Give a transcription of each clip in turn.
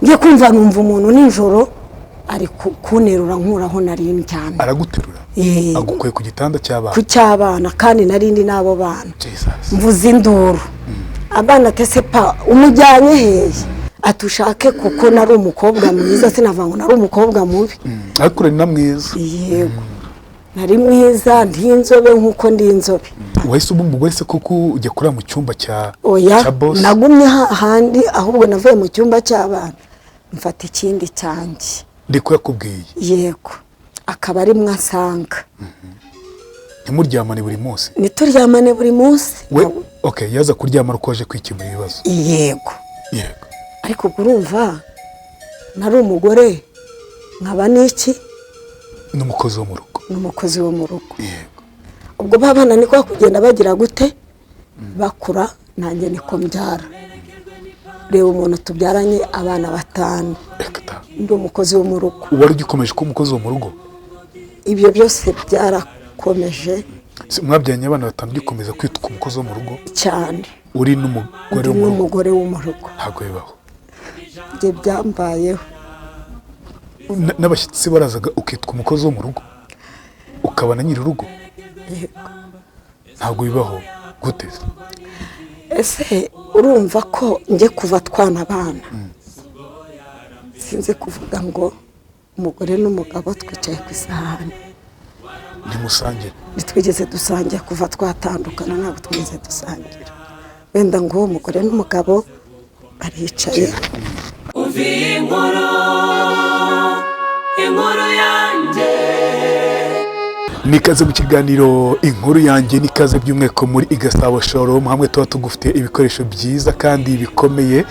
Ngiye kumva numva umuntu nijoro ari kunterura nkuraho nari ndyamye. Araguterura? Eh. Agukuye ku gitanda cy'abana? Ku cy'abana, kandi nari ndi n'abo bana. Jesus. Mvuze induru, abana ati: "Pa, umujyanye hehe?" Ati: "Ushake," kuko nari umukobwa mwiza, sinavuga ngo nari umukobwa mubi. Ariko uri na mwiza. Yego, nari mwiza, ndi inzobe nk'uko ndi inzobe. Wahise uba umugore se koko, ujya kurara mu cyumba cya Oya. cya boss? Nagumye hahandi, ahubwo navuye mu cyumba cy'abana mfata ikindi cyanjye. Ndiko yakubwiye? Yego, akaba ari mwe asanga. Ntimuryamane buri munsi? Ntituryamane buri munsi. We okay, yaza kuryama ariko waje kwikemura ibibazo? Yego. Ariko ubwo urumva nari umugore nkaba n'iki? N'umukozi wo mu rugo. N'umukozi wo mu rugo. Ubwo ba bana niko kugenda bagira gute, bakura, nanjye niko mbyara. Reba umuntu tubyaranye abana batanu. Reka ta. Ndi umukozi wo mu rugo. Wari ugikomeje kuba umukozi wo mu rugo? Ibyo byose byarakomeje. Mwabyaranye abana batanu ugikomeza kwitwa umukozi wo mu rugo? Cyane. Uri n'umugore Ndi wo mu rugo? n'umugore wo mu rugo. Ntabwo bibaho. Ibyo byambayeho. N'abashyitsi barazaga ukitwa umukozi wo mu rugo, ukaba na nyir'urugo? Yego. Ntabwo bibaho, gute se? Ese urumva ko njye kuva twana abana, sinzi kuvuga ngo umugore n'umugabo twicaye ku isahani. Ntimusangire? Ntitwigeze dusangira. Kuva twatandukana ntabwo twigeze dusangira, wenda ngo umugore n'umugabo baricaye. Umva iyi nkuru, inkuru yanjye. Nikaze mu kiganiro Inkuru Yanjye, nikaze by'umwihariko muri Igasabo Showroom, hamwe tuba tugufite ibikoresho byiza kandi bikomeye,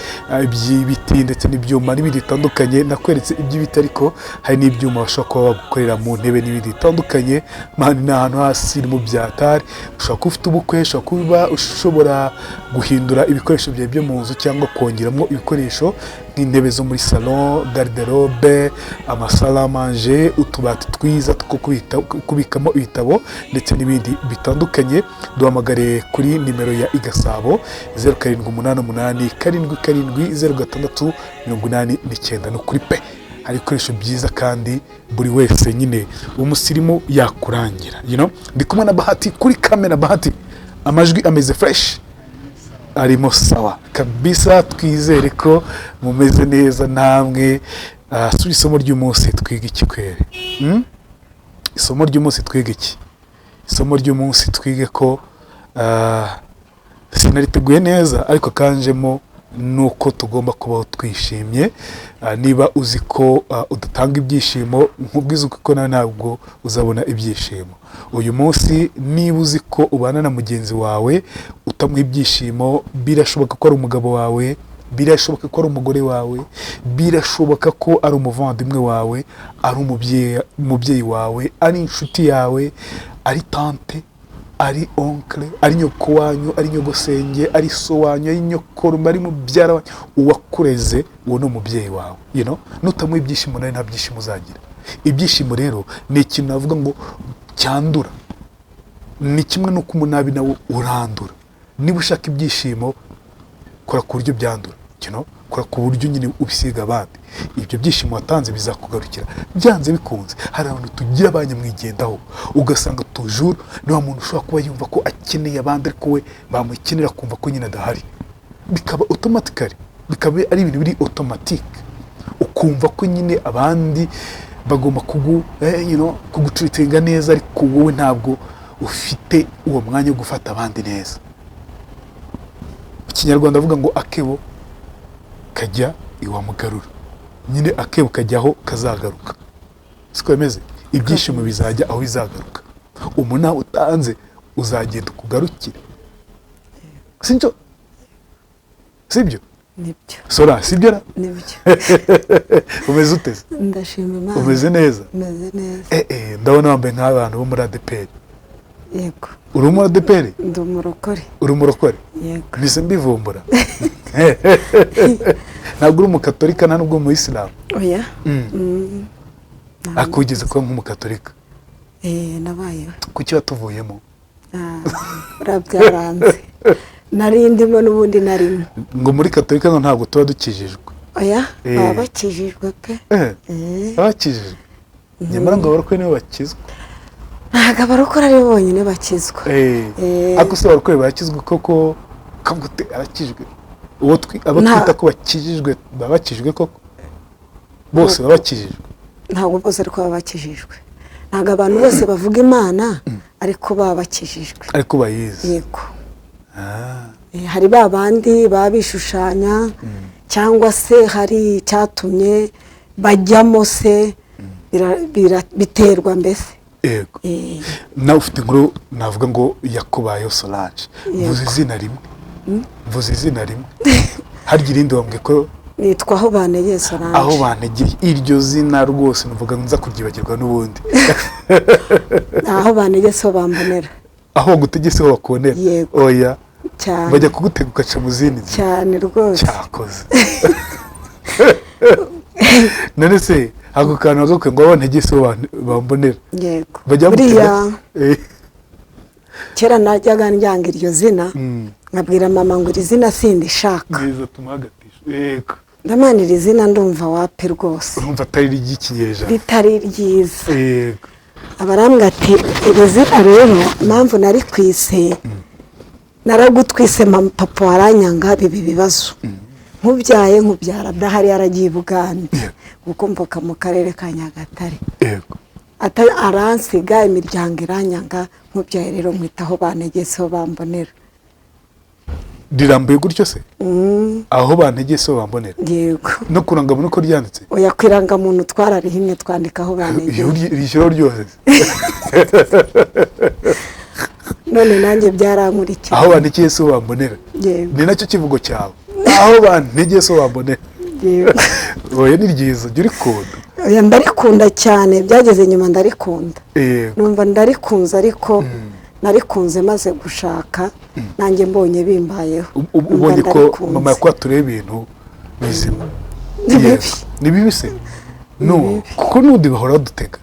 by'ibiti ndetse n'ibyuma n'ibindi bitandukanye. Nakweretse iby'ibiti, ariko hari n'ibyuma bashobora kuba bagukorera mu ntebe n'ibindi bitandukanye. Man, ni ahantu hasi mu byatari. Ushobora kuba ufite ubukwe, ushobora kuba ushobora guhindura ibikoresho byawe byo mu nzu cyangwa kongeramo ibikoresho nk'intebe zo muri salon, garde-robe, ama salle à manger, utubati twiza two kubikamo ibitabo ndetse n'ibindi bitandukanye. Duhamagare kuri nimero ya Igasabo, 0788770689. Ni ukuri pe, hari ibikoresho byiza kandi buri wese nyine umusirimu yakurangira. Ndi kumwe na Bahati kuri kamera. Bahati, amajwi ameze fresh, arimo sawa kabisa. Twizere ko mumeze neza namwe. Si isomo ry'umunsi twiga iki kwere? Isomo ry'umunsi twiga iki? Isomo ry'umunsi twige ko sinariteguye neza, ariko kanjemo nuko tugomba kubaho twishimye. Niba uzi ko udatanga ibyishimo, nkubwiza uko nawe ntabwo uzabona ibyishimo uyu munsi. Niba uzi ko ubana na mugenzi wawe utamuha ibyishimo, birashoboka ko ari umugabo wawe, birashoboka ko ari umugore wawe, birashoboka ko ari umuvandimwe wawe, ari umubyeyi wawe, ari inshuti yawe, ari tante, ari oncle, ari nyoko wanyu, ari nyogosenge, ari so wanyu, ari nyokorume, ari mubyara wanyu, uwakureze, uwo ni umubyeyi wawe. Nutamuha ibyishimo nawe nta byishimo uzagira. Ibyishimo rero ni ikintu navuga ngo cyandura, ni kimwe n'uko umunabi nawo urandura. Niba ushaka ibyishimo, kora ku buryo byandura, kora ku buryo nyine ubisiga abandi. Ibyo byishimo watanze bizakugarukira byanze bikunze. Hari abantu tugira ba nyamwigendaho, ugasanga toujours ni wa muntu ushobora kuba yumva ko akeneye abandi, ariko we bamukenera kumva ko nyine adahari, bikaba automatically, bikaba ari ibintu biri automatique, ukumva ko nyine abandi bagomba kugu treatinga neza, ariko wowe ntabwo ufite uwo mwanya wo gufata abandi neza. Mu Kinyarwanda avuga ngo akebo kajya iwa mugarura. Nyine akebo kajya aho kazagaruka, siko bimeze? Ibyishimo bizajya aho bizagaruka. Umunabi utanze uzagenda ukugarukire, sibyo? Sibyo? Nibyo. Sora, sibyo ra? Nibyo. Umeze uteze? Ndashima Imana. Umeze neza? Meze neza. Ndabona wambaye nk'abantu bo muri ADEPR. Yego. Uri muri ADEPR? Ndi umurokore. Uri umurokore? Yego. Mbese mbivumbura, ntabwo uri umukatolika, nta nubwo umuyisilamu? Oya. Ariko wigeze kuba nk'umukatolika? Eh, nabayeho. Kuki watuvuyemo? Ah, buriya byaranze, nari ndimo n'ubundi narimo. Ngo muri katolika ngo ntabwo tuba dukijijwe. Oya, Eh. baba bakijijwe pe. Eh, Eh. abakijijwe nyamara ngo abarokore nibo bakizwa. Ntabwo abarokore ari bo bonyine bakizwa. Eh, Eh. ariko se abarokore barakizwa koko? Kavuga uti arakijwe uwo abo twita ko bakijijwe, baba bakijijwe koko? Bose baba bakijijwe? Ntabwo bose ariko baba bakijijwe. Ntabwo abantu bose bavuga Imana ariko baba bakijijwe. Ariko bayizi. Yego. Ah, Hari ba bandi baba bishushanya, cyangwa se hari icyatumye bajyamo se, biterwa mbese. Yego. Eh, Nawe ufite inkuru navuga ngo yakubayeho, Solange. Mvuze izina rimwe, mvuze izina rimwe, harya irindi wambwiye ko? Nitwa Aho Banegeye Solange. Aho Banegeye, iryo zina rwose nuvuga ngo nza kuryibagirwa n'ubundi. Aho banegeye siho bambonera. Aho bagutegese ho bakubonera? Yego. Oya. Cyane. Bajya kugutega ugaca mu zindi nzira. Cyane rwose. Cyakoze none se ako kantu wagakwiye ngo aho bantegeye siho bambonera? Yego. Bajya Buriya bagutega. Kera najyaga ndyanga iryo zina, nkabwira mama ngo iri zina sindishaka. Neza, tumuhagatisha, yego. Ndamana iri zina ndumva wapi rwose. Urumva atari iry'ikinyejana. Ritari ryiza. Yego. Abarambwa ati iri zina rero impamvu nari kwise, naragutwise mama, papa waranyanga, biba ibibazo, nkubyaye nkubyara adahari, yaragiye i Bugande, Yego. kuko mvuka mu karere ka Nyagatare. Yego. Aransiga, imiryango iranyanga, nkubyaye rero nkwitaho banegetse ho bambonera. Rirambuye gutyo se? Aho bantegeye siho bambonera? Yego. No kurangamuntu uko ryanditse? Oya, ku irangamuntu twararihimye twandikaho banegeye. Rishyiraho ryose. None nanjye byarankurikiye. Aho bantegeye siho bambonera. Yego. Ni nacyo kivugo cyawe, aho bantegeye siho bambonera. Yego. Oya, ni ryiza, jya urikunda. Oya, ndarikunda cyane, byageze nyuma ndarikunda. Yego. Numva ndarikunze, ariko narikunze maze gushaka, nanjye mbonye bimbayeho. Numva Ubonye ko ndarikunze. mama yakwaturiye ibintu bizima. Ni bibi. Yego. Ni bibi se? No, kuko n'ubundi bahora badutega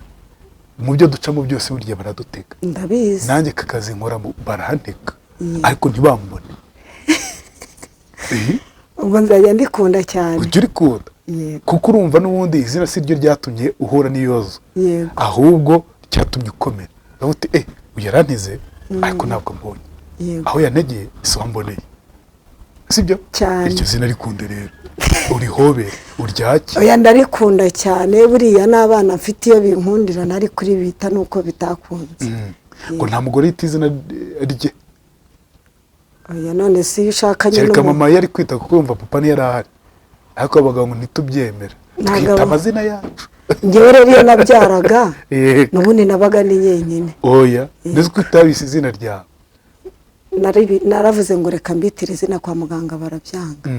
mu byo ducamo byose, burya baradutega. Ndabizi. Nanjye aka kazi nkora barahantega ariko ntibambone. Eh, Ubwo nzajya ndikunda cyane. Ujya urikunda. Yego. Kuko urumva n'ubundi izina si ryo ryatumye uhura n'ibibazo, Yego. ahubwo cyatumye ukomera. Uravuga uti eh, uyu yaranteze ariko ntabwo mbonye. Yego. Aho yantegeye si wamboneye, sibyo? Cyane. Iryo zina rikunde rero, urihobere, uryake. Oya, ndarikunda cyane. Buriya n'abana mfite iyo binkundira nari kuri bita, nuko bitakunze. Ngo nta mugore yita izina rye. Oya, none se iyo ushakanye Kereka n'umuntu mama yari kwita, kuko yumva papa ntiyari ahari, ariko abagabo ngo ntitubyemera, Ntabwo twita amazina yacu. Njyewe rero iyo nabyaraga, Yego. n'ubundi nabaga ni nyenyine. Oya, ndetse ko utabise izina ryawe. Naravuze ngo reka mbitire izina, kwa muganga barabyanga,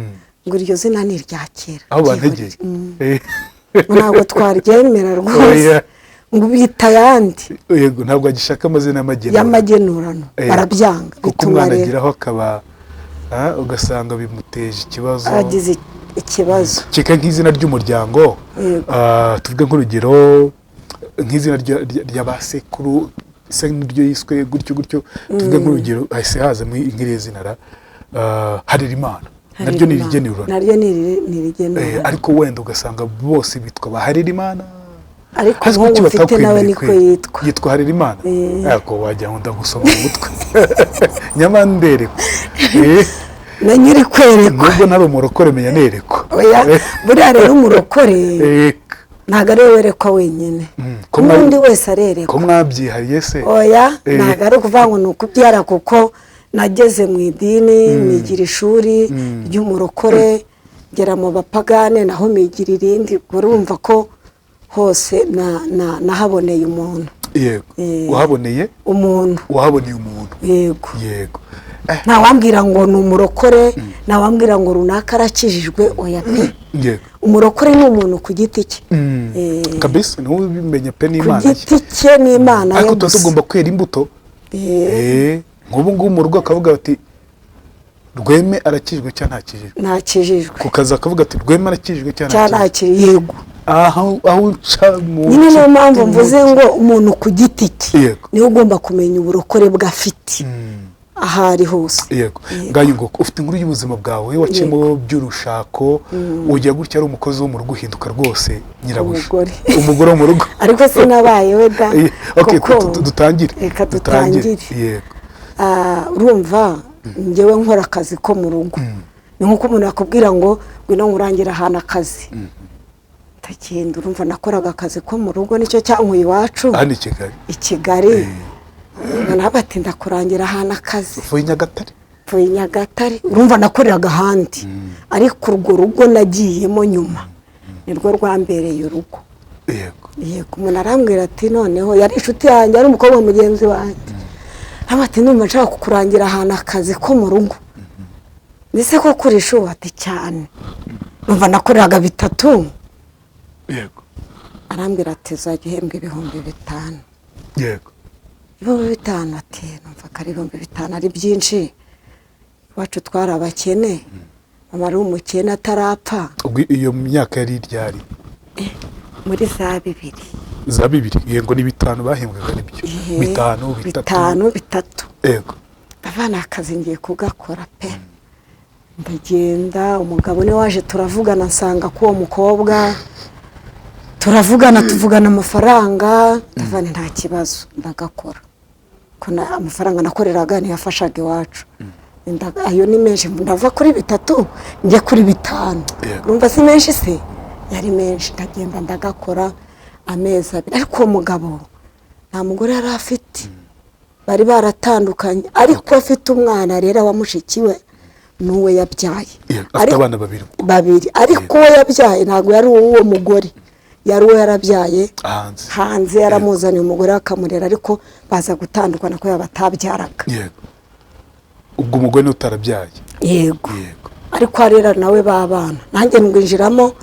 ngo iryo zina ni irya kera. Aho bantegeye. Mm. Ngo ntabwo twaryemera rwose, Oya. ngo ubita ayandi. Yego, ntabwo agishaka amazina y'amagenurano. Y'amagenurano. Barabyanga. Kuko Bituma umwana rero ageraho akaba ugasanga bimuteje ikibazo. Agize ikibazo. Keka nk'izina ry'umuryango. Yego. Tuvuge nk'urugero nk'izina rya ba sekuru se niryo yiswe gutyo gutyo, tuvuge nk'urugero hahise haza nk'iriya zina ra Harerimana, naryo ni irigenurano. Naryo ni irigenurano. Ariko wenda ugasanga bose bitwa ba Harerimana. Ariko Hasi kuki nk'ubu mfite nawe batakwemereye niko kweri? yitwa. Yitwa Harerimana. Eh. Ariko wagira ngo ndagusoma mu mutwe, nyamara nderekwa. Na nyiri kwerekwa. Nubwo ntari umurokore, menya nerekwa. Oya, buriya rero umurokore ntabwo ari we werekwa wenyine. Ko N'undi wese arerekwa. Ko mwabyihariye se? Oya, ntabwo ari ukuvuga ngo ni ukubyara, kuko nageze mu idini nigira ishuri ry'umurokore, ngera mu bapagane naho migira irindi. Ubwo urumva ko hose nahaboneye umuntu. Yego. Wahaboneye Umuntu. Wahaboneye umuntu. Yego. Yego. Ntawambwira ngo ni umurokore, ntawambwira ngo runaka arakijijwe, oya pe. Umurokore ni umuntu ku giti cye. Kabisa, niwe ubimenye pe Ku n'Imana ye. giti cye n'Imana ye Ariko tuba gusa. tugomba kwera imbuto. Nk'ubu ngubu mu rugo akavuga bati Rweme arakijijwe cyangwa ntakijijwe? Ntakijijwe. Ku kazi akavuga ati Rweme arakijijwe cyangwa Cyangwa ntakijijwe? ntakiri, yego. Aho nca mu Nyine niyo mpamvu mvuze ngo umuntu ku giti cye Yego. niwe ugomba kumenya uburokore bwe afite. Aho ari hose. Yego, ngayo ngo ufite inkuru y'ubuzima bwawe waciyemo by'urushako, ujya gutya ari umukozi wo mu rugo, uhinduka rwose nyirabuja. Umugore. Umugore wo mu rugo. Ariko sinabaye we da. Okay, kuko dutangire. Reka dutangire. Yego. Urumva njyewe nkora akazi ko mu rugo, ni nk'uko umuntu yakubwira ngo ngwino nkurangira ahantu akazi, ndagenda. Urumva nakoraga akazi ko mu rugo, nicyo cyankuye iwacu. Hano i Kigali. I Kigali. Noneho bati ndakurangira ahantu akazi. Uvuye i Nyagatare. Mvuye i Nyagatare. Urumva nakoreraga ahandi, ariko urwo rugo nagiyemo nyuma nirwo rwambereye urugo. Yego, umuntu arambwira ati noneho yari inshuti yanjye, ari umukobwa mugenzi wanjye, haba ati ndumva nshaka kukurangira ahantu akazi ko mu rugo. Ndetse ko kuri ati cyane, numva nakoreraga bitatu. Arambwira ati uzajya uhembwa 5000. 5000, ati numva ko ari 5000 ari byinshi, iwacu twari abakene, mama ari umukene atarapfa. Ubwo iyo myaka yari iryari? Muri za 2000. Za 2000, yego, ni 5000 bahembwaga nibyo? 5, 3. 5, 3. Abana akazi ngiye kugakora pe. Ndagenda, umugabo niwe waje turavugana, nsanga ko uwo mukobwa turavugana, tuvugana amafaranga, ndavana nta kibazo ndagakora. Ko amafaranga nakoreraga ntiyafashaga iwacu. Ayo ni menshi, ndava kuri 3 njya kuri 5. Urumva si menshi se? Yari menshi. Ndagenda ndagakora amezi 2, ariko uwo mugabo nta mugore yari afite, bari baratandukanye, ariko afite umwana rero wa mushiki we n'uwe yabyaye. Afite abana babiri. Babiri, ariko uwo yabyaye ntabwo yari uwo mugore, yari uwo yarabyaye hanze. Hanze, yaramuzaniye umugore akamurera, ariko baza gutandukana ko yabatabyaraga. Yego, ubwo umugore niwe utarabyaye. Yego. Ariko arera nawe b'abana, nanjye ngwinjiramo,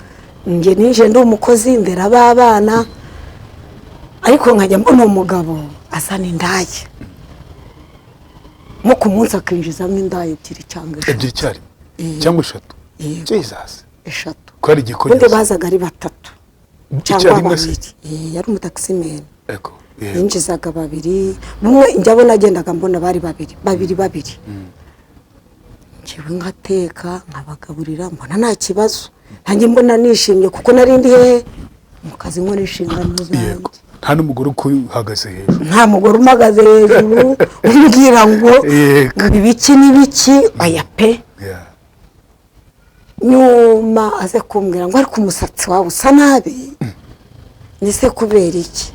njye ninje ndi umukozi ndera b'abana, ariko nkajya mbona umugabo azana indaya, nko ku munsi akinjizamo indaya 2 cyangwa 3. 2 icyarimwe cyangwa 3? Yego. Jesus. 3. Ko ari igikoni. Ubundi bazaga ari 3 cyangwa Icyarimwe se? 2. Yari umutakisimeni. Yego. Yego. Yinjizaga 2, bumwe njya abona agendaga mbona bari 2 2 2. Njyewe nkateka nkabagaburira, mbona nta kibazo, ntanjye mbona nishimye kuko nari ndi hehe mu kazi nkora inshingano zanjye. Nta n'umugore ukuhagaze hejuru. Nta mugore umagaze hejuru umbwira ngo ibiki n'ibiki, oya pe. Nyuma aze kumbwira ngo ariko umusatsi wawe usa nabi, nise kubera iki?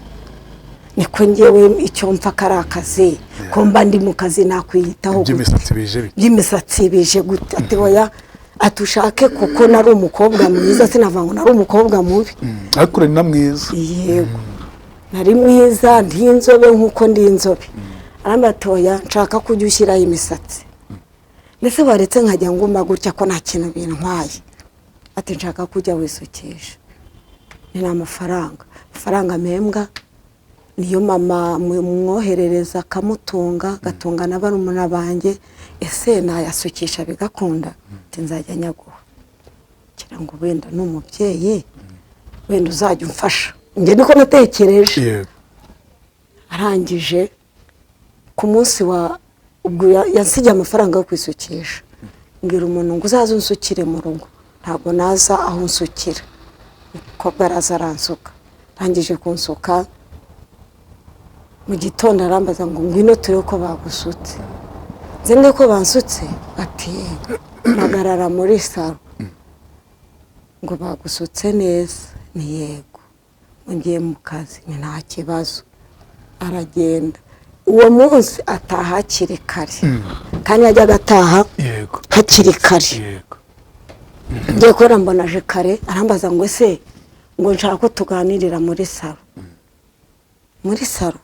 Niko njyewe icyo mfa kari akazi, ko mba ndi mu kazi nakwiyitaho gute? By'imisatsi bije bite? By'imisatsi bije gute? Ati oya, atushake kuko nari umukobwa mwiza, sinavuga ngo nari umukobwa mubi. Ariko uri na mwiza. Yego, nari mwiza, ndi inzobe nkuko ndi inzobe. Arambwira ati oya, nshaka kujya ushyiraho imisatsi. Ndetse waretse nkajya nguma gutya ko nta kintu bintwaye. Ati nshaka kujya wisukisha. Ni amafaranga, amafaranga mpembwa niyo mama mwoherereza akamutunga, gatunga na barumuna banjye, ese nayasukisha bigakunda? Ati nzajya nyaguha. Ngira ngo wenda ni umubyeyi, wenda uzajya umfasha. Njye niko natekereje. Arangije ku munsi wa ubwo yansigiye amafaranga yo kwisukisha, mbwira umuntu ngo uzaze unsukire mu rugo, ntabwo naza aho unsukira. Umukobwa araza aransuka, arangije kunsuka mu gitondo arambaza ngo ngwino turebe ko bagusutse. Nze ndebe ko bansutse? Ati mpagarara muri salo ngo bagusutse neza? Ni yego. Ngiye mu kazi, ni nta kibazo. Aragenda. Uwo munsi ataha hakiri kare, kandi yajyaga ataha hakiri kare. Ngiye kubona mbona aje kare, arambaza ngo ese ngo nshaka ko tuganirira muri salo. Muri salo?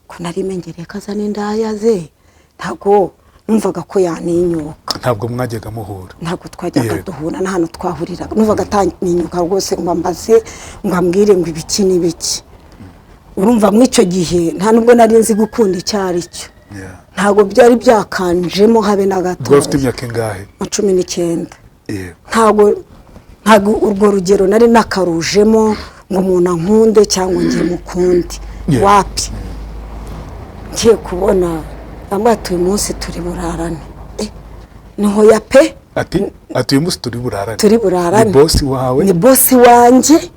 Ko nari mengereye ko azana indaya ze, ntabwo numvaga ko yaninyuka. Ntabwo mwajyaga muhura? Ntabwo twajyaga duhura, nta hantu twahuriraga. Numvaga ataninyuka rwose ngo ambaze, ngo ambwire ngo ibiki n'ibiki. Urumva muri icyo gihe nta nubwo nari nzi gukunda icyo ari cyo. Ntabwo byari byakanjemo habe na gato. Ubwo ufite imyaka ingahe? 19. Ntabwo urwo rugero nari nakarujemo ngo umuntu ankunde cyangwa ngiye mukunde. Wapi? Ngiye kubona Bamwe ati uyu munsi turi burarane. Niho ya pe. Ati uyu munsi turi burarane. Turi burarane. Ni bosi wawe? Ni bosi wanjye.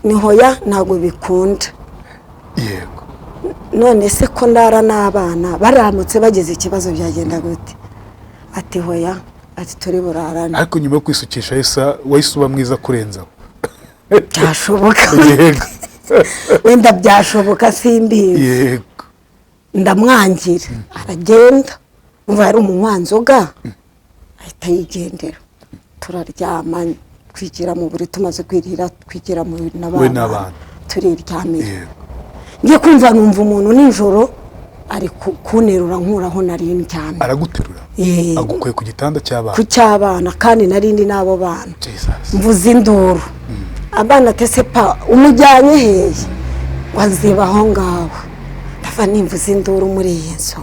Niho ya ntabwo bikunda. Yego. None se ko ndara n'abana baramutse bagize ikibazo byagenda gute? Ati hoya, ati turi burarane. Ariko nyuma yo kwisukisha wahise uba mwiza kurenzaho. Byashoboka. Yego. Wenda byashoboka simbizi. Yego. Ndamwangira aragenda, umva yari umunywanzoga ahita yigendera. Turaryama twigira mu buriri, tumaze kwirira twigira mu buriri n'abana turiryamira. Ngiye kumva numva umuntu nijoro ari kunterura nkuraho nari ndyamye. Araguterura? Agukuye ku gitanda cy'abana? Ku cy'abana, kandi nari ndi n'abo bana. Mvuze induru. Abana tese pa umujyanye hehe? Waziba aho ngaho. Ndava nimvuze induru muri iyi nzu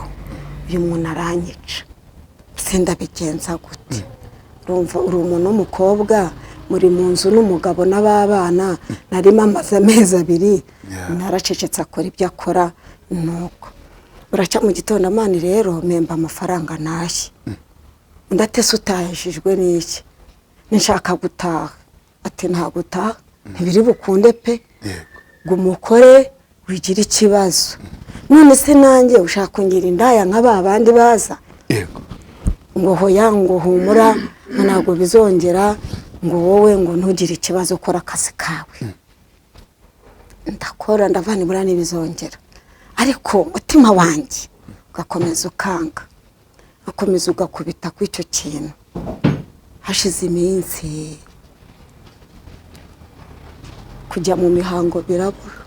uyu muntu aranyica. Sindabigenza gute? Urumva uri umuntu w'umukobwa muri mu nzu n'umugabo n'ababana, narimo amaze amezi abiri, naracecetse akora ibyo akora nuko. Buracya mu gitondo amani rero mpemba amafaranga ntashye. Ndatese utahishijwe n'iki? Nshaka gutaha. Ati nta gutaha, ntibiri bukunde pe. Gumukore wigira ikibazo. None se nanjye ushaka kungira indaya nka ba bandi baza? Yego. Ngo hoya, ngo humura, ngo ntabwo bizongera, ngo wowe ngo ntugire ikibazo ukora akazi kawe. Ndakora ndavana ibura n'ibizongera. Ariko umutima wanjye ugakomeza ukanga, ugakomeza ugakubita ku icyo kintu. Hashize iminsi kujya mu mihango birabura.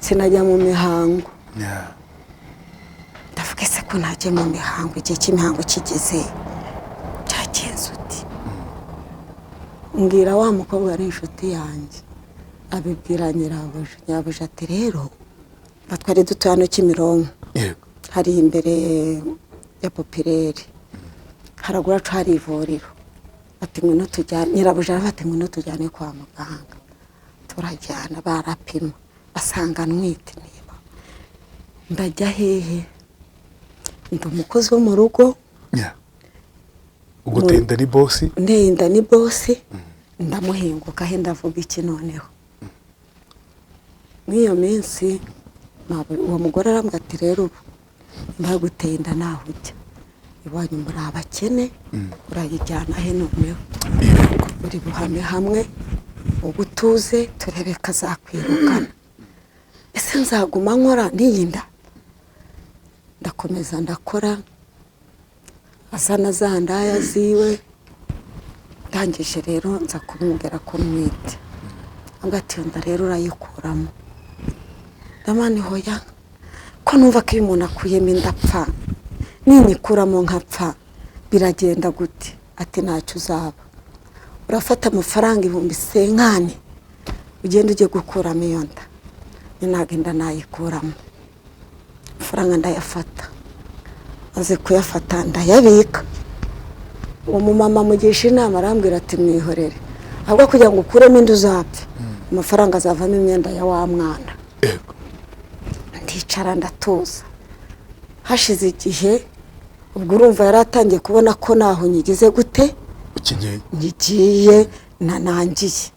Sinajya mu mihango. Ndavuga se ko ntajya mu mihango, igihe cy'imihango kigeze cyagenze uti. Mbwira wa mukobwa ari inshuti yanjye, abibwira nyirabuja. Nyirabuja ati rero batwari dutuye hano Kimironko. Hari imbere ya Popireri, haragura hari ivuriro. Ati ngwino tujyane, nyirabuja ati ngwino tujyane kwa muganga. Turajyana barapima basanga ntwite. Niba ndajya hehe? Ndi umukozi wo mu rugo. Ugutenda ni bosi? Ndenda ni bosi. Ndamuhinguka he ndavuga iki noneho? Mw'iyo minsi uwo mugore arambwira ati rero ubu ndaguteye inda naho ujya iwanyu muri abakene, urayijyana he noneho? Uri buhame hamwe ugutuze turebe kazakwirukana. Ese nzaguma nkora niyinda? Ndakomeza ndakora, azana za ndaya ziwe. Ndangije rero nza kumubwira ko ntwite. Ambwira ati inda rero urayikuramo. Ndamani hoya, ko numva ko iyo umuntu akuyemo inda apfa, ninyikuramo nkapfa biragenda gute? Ati ntacyo uzaba, urafata amafaranga 50,000 ugenda ujye gukuramo iyo nda. Ntabwo inda nayikuramo, amafaranga ndayafata. Aze kuyafata ndayabika. Uwo mumama mugisha inama arambwira ati mwihorere, ahubwo kugira ngo ukuremo inda uzapfe, amafaranga azavamo imyenda ya wa mwana. Ndicara ndatuza. Hashize igihe ubwo urumva yaratangiye kubona ko naho nyigize gute ngiye nanangiye.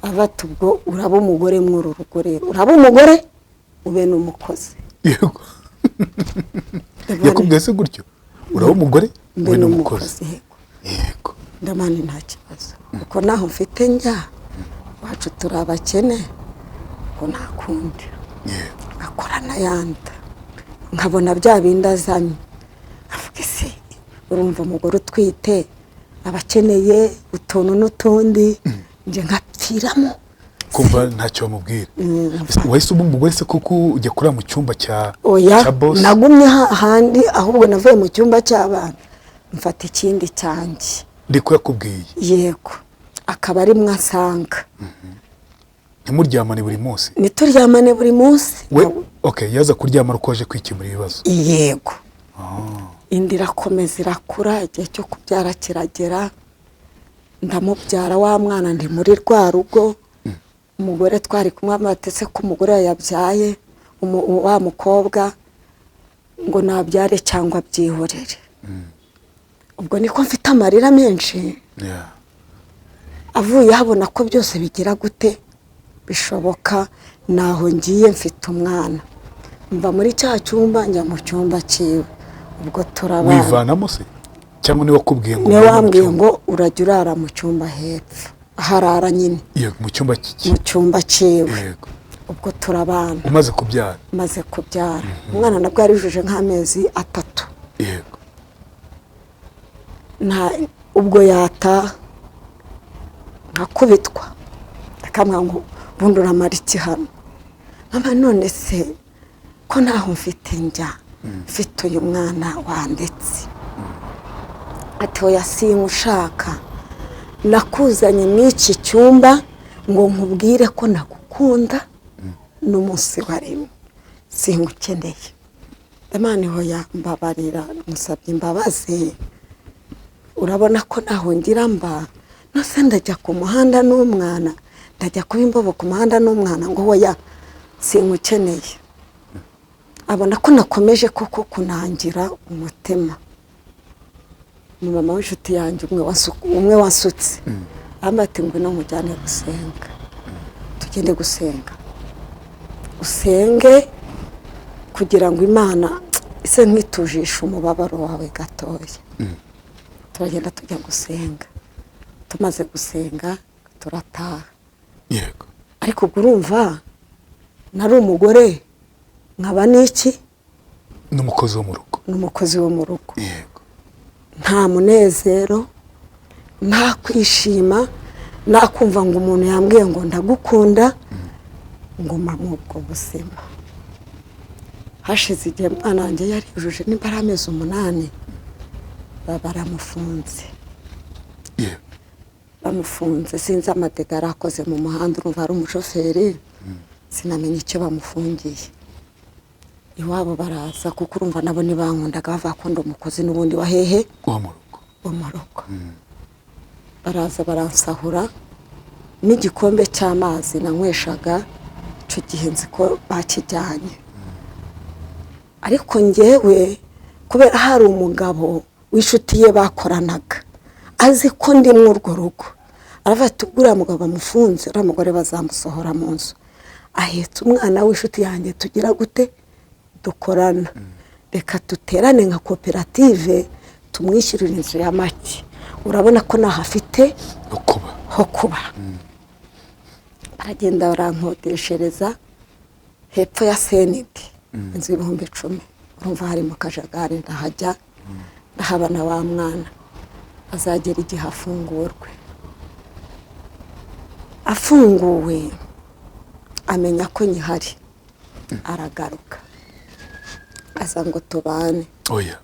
Abati ubwo uraba umugore mw'uru rugo rero, uraba umugore ube n'umukozi. Yego. Yakubwiye se gutyo? Uraba umugore ube n'umukozi. Yego. Ndamani nta kibazo, kuko naho mfite njya wacu turi abakene, ko nta kundi. Akora n'ayandi nkabona bya bindi azanye. Avuga ese urumva umugore utwite abakeneye utuntu n'utundi, njye nkapfiramo. Kumva ntacyo bamubwira. Wahise uba umugore se kuko ujya kurara mu cyumba cya boss? Nagumye ahandi, ahubwo navuye mu cyumba cy'abana mfata ikindi cyanjye. Ndiko yakubwiye? Yego, akaba ari mwasanga. Ntimuryamane buri munsi? Nituryamane buri munsi. We okay, yaza kuryama uko aje kwikemura ibibazo. Yego. Inda irakomeza irakura, igihe cyo kubyara kiragera. Ndamubyara wa mwana ndi muri rwa rugo. Umugore twari kumwe amatese ko umugore yabyaye wa mukobwa. Ngo nabyare cyangwa byihorere. Ubwo niko mfite amarira menshi. Avuye habona ko byose bigira gute bishoboka, naho ngiye mfite umwana, mva muri cya cyumba njya mu cyumba cyiwe. Ubwo turabana. Wivanamo se cyangwa niwe wakubwiye ngo Niwe ugende mu wambwiye cyumba? ngo urajya urara mu cyumba hepfo, aharara nyine. Yego, mu cyumba cy'iki? Mu cyumba cyiwe. Ubwo turabana. Umaze kubyara? Maze kubyara umwana, nabwo yari yujuje nk'amezi 3. Nta ubwo yataha nkakubitwa, akamwa ngo ubundi uramara iki hano mama? None se ko ntaho mfite njya, mfite uyu mwana wandetse? Ati: "Oya, simushaka, nakuzanye muri iki cyumba ngo nkubwire ko nagukunda n'umunsi warimo, singukeneye." Imana, hoya, mbabarira, musabye imbabazi. Urabona ko ntaho ngira mba, nose ndajya ku muhanda n'umwana, ndajya kuba imbobo ku muhanda n'umwana? Ngo hoya, singukeneye. Abona ko nakomeje koko kunangira umutima. Umumama w'inshuti yanjye umwe wasutse arambwira ati: "Ngwino nkujyane gusenga, tugende gusenga, usenge kugira ngo Imana ise nkitujishe umubabaro wawe gatoya." Turagenda tujya gusenga, tumaze gusenga turataha. Ariko ubwo urumva nari umugore nkaba n'iki? N'umukozi wo mu rugo. N'umukozi wo mu rugo. Nta munezero, nta kwishima, nta kumva ngo umuntu yambwiye ngo ndagukunda. Nguma muri ubwo buzima. Hashize igihe, umwana wanjye yari yujuje nimba ari amezi 8, baba baramufunze. Bamufunze, sinzi amadega yari akoze mu muhanda, urumva ari umushoferi, sinamenya icyo bamufungiye. Iwabo baraza, kuko urumva nabo ntibankundaga, bavuga ko ndi umukozi n'ubundi wa hehe? Wo mu rugo. Wo mu rugo. Baraza baransahura n'igikombe cy'amazi nanyweshaga icyo gihe, nzi ko bakijyanye. Ariko njyewe kubera hari umugabo w'inshuti ye bakoranaga azi ko ndi muri urwo rugo, aravuga ati: "Ubwo uriya mugabo bamufunze, uriya mugore bazamusohora mu nzu, ahetse umwana w'inshuti yanjye tugira gute, dukorana, reka duterane nka koperative tumwishyurire inzu ya make, urabona ko ntaho afite no kuba." Ho kuba. Baragenda barankodeshereza hepfo ya senidi, inzu y'10,000. Urumva hari mu kajagari, ndahajya ndahabana wa mwana. Azagera igihe afungurwe. Afunguwe amenya ko nyihari, aragaruka aza ngo tubane. Oya,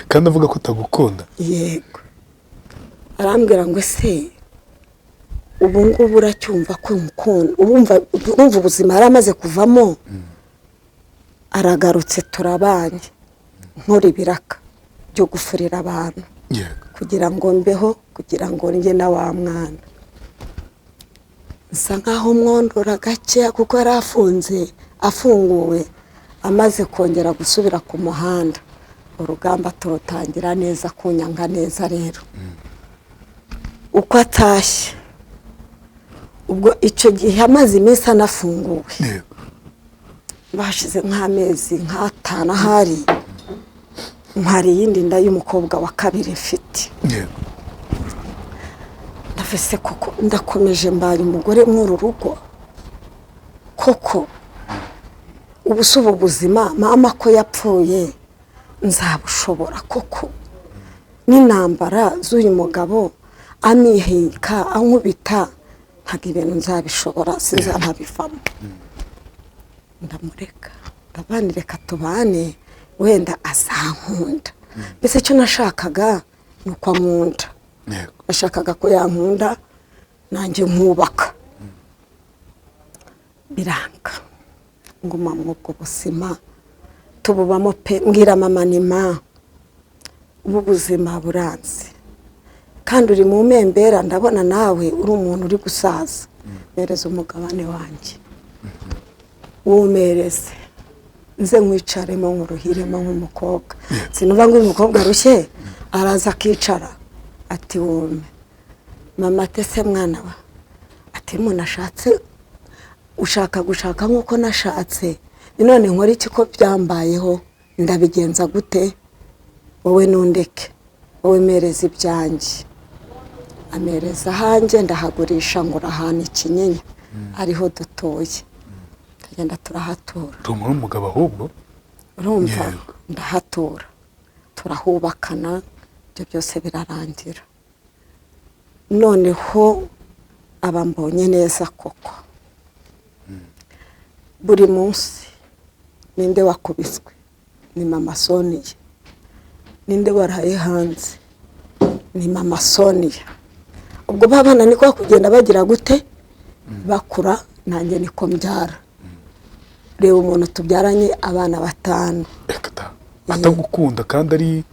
kandi avuga ko utagukunda? Yego. Arambwira ngo: "Ese ubu ngubu uracyumva ko nkukunda?" Urumva ubuzima yari amaze kuvamo, aragarutse turabanye, nkora ibiraka byo gufurira abantu kugira ngo mbeho, kugira ngo njye na wa mwana. Nsa nkaho mwondora gakeya, kuko yari afunze. Afunguwe, amaze kongera gusubira ku muhanda, urugamba turutangira neza, kunyanga neza. Rero uko atashye, ubwo icyo gihe amaze iminsi anafunguwe, bashize nk'amezi nk'atanu ahari, ntwara iyindi nda y'umukobwa wa kabiri mfite. Ndafise koko, ndakomeje mbaye umugore mw'uru rugo koko. Ubu si ubu buzima mama ko yapfuye nzabushobora koko, n'intambara z'uyu mugabo amihika ankubita, ntabwo ibintu nzabishobora, sinzanabivamo. Ndamureka, ndabana, reka tubane, wenda azankunda. Mbese icyo nashakaga ni uko ankunda. Nashakaga ko yankunda nanjye nkubaka. Biranga, nguma muri ubwo buzima, tububamo pe. Mbwira mama ni ma: "Ubu buzima buranze, kandi uri mu mpembera, ndabona nawe uri umuntu uri gusaza, mpereza umugabane wanjye, wumereze." Nze nkwicaremo nkuruhiremo nk'umukobwa. Sinumva ngo uyu mukobwa arushye araza akicara ati wume. Mama ati se mwana wa, ati umuntu ashatse ushaka gushaka nk'uko nashatse, none nkora iki ko byambayeho, ndabigenza gute? Wowe nundeke, wowe mereza ibyanjye. Amereza ahanjye ndahagurisha ngura ahantu Ikinyinya ariho dutuye, tugenda turahatura. Uri umugabo ahubwo urumva, ndahatura turahubakana, ibyo byose birarangira. Noneho aba mbonye neza koko. Buri munsi ninde wakubiswe? Ni mama Sonia. Ninde waraye hanze? Ni mama Sonia. Ubwo babana niko kugenda bagira gute bakura, nanjye niko mbyara. Reba umuntu tubyaranye abana 5. Atagukunda kandi ari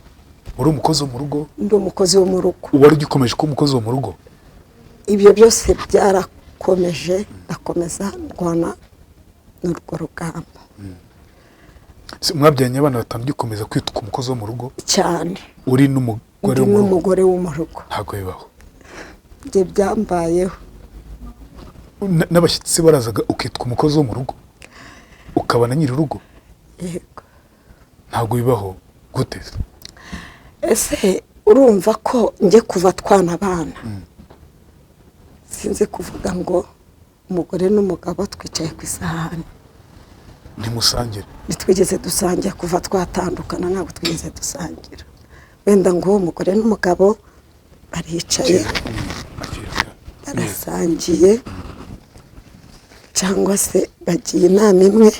uri umukozi wo mu rugo? Ndi umukozi wo mu rugo. Wari ugikomeje kuba umukozi wo mu rugo? Ibyo byose byarakomeje, ndakomeza ndwana n'urwo rugamba. Mwabyaranye abana 5 ugikomeza kwitwa umukozi wo mu rugo? Cyane. Uri n'umugore wo mu rugo? Ntabwo bibaho. Ibyo byambayeho. N'abashyitsi barazaga ukitwa umukozi wo mu rugo, ukaba na nyiri urugo? Yego. Ntabwo bibaho. Gute? Ese urumva ko njye kuva twana abana sinzi kuvuga ngo umugore n'umugabo twicaye ku isahani. Ntimusangire? Ntitwigeze dusangira kuva twatandukana, ntabwo twigeze dusangira. Wenda ngo umugore n'umugabo baricaye barasangiye, cyangwa se bagiye inama imwe,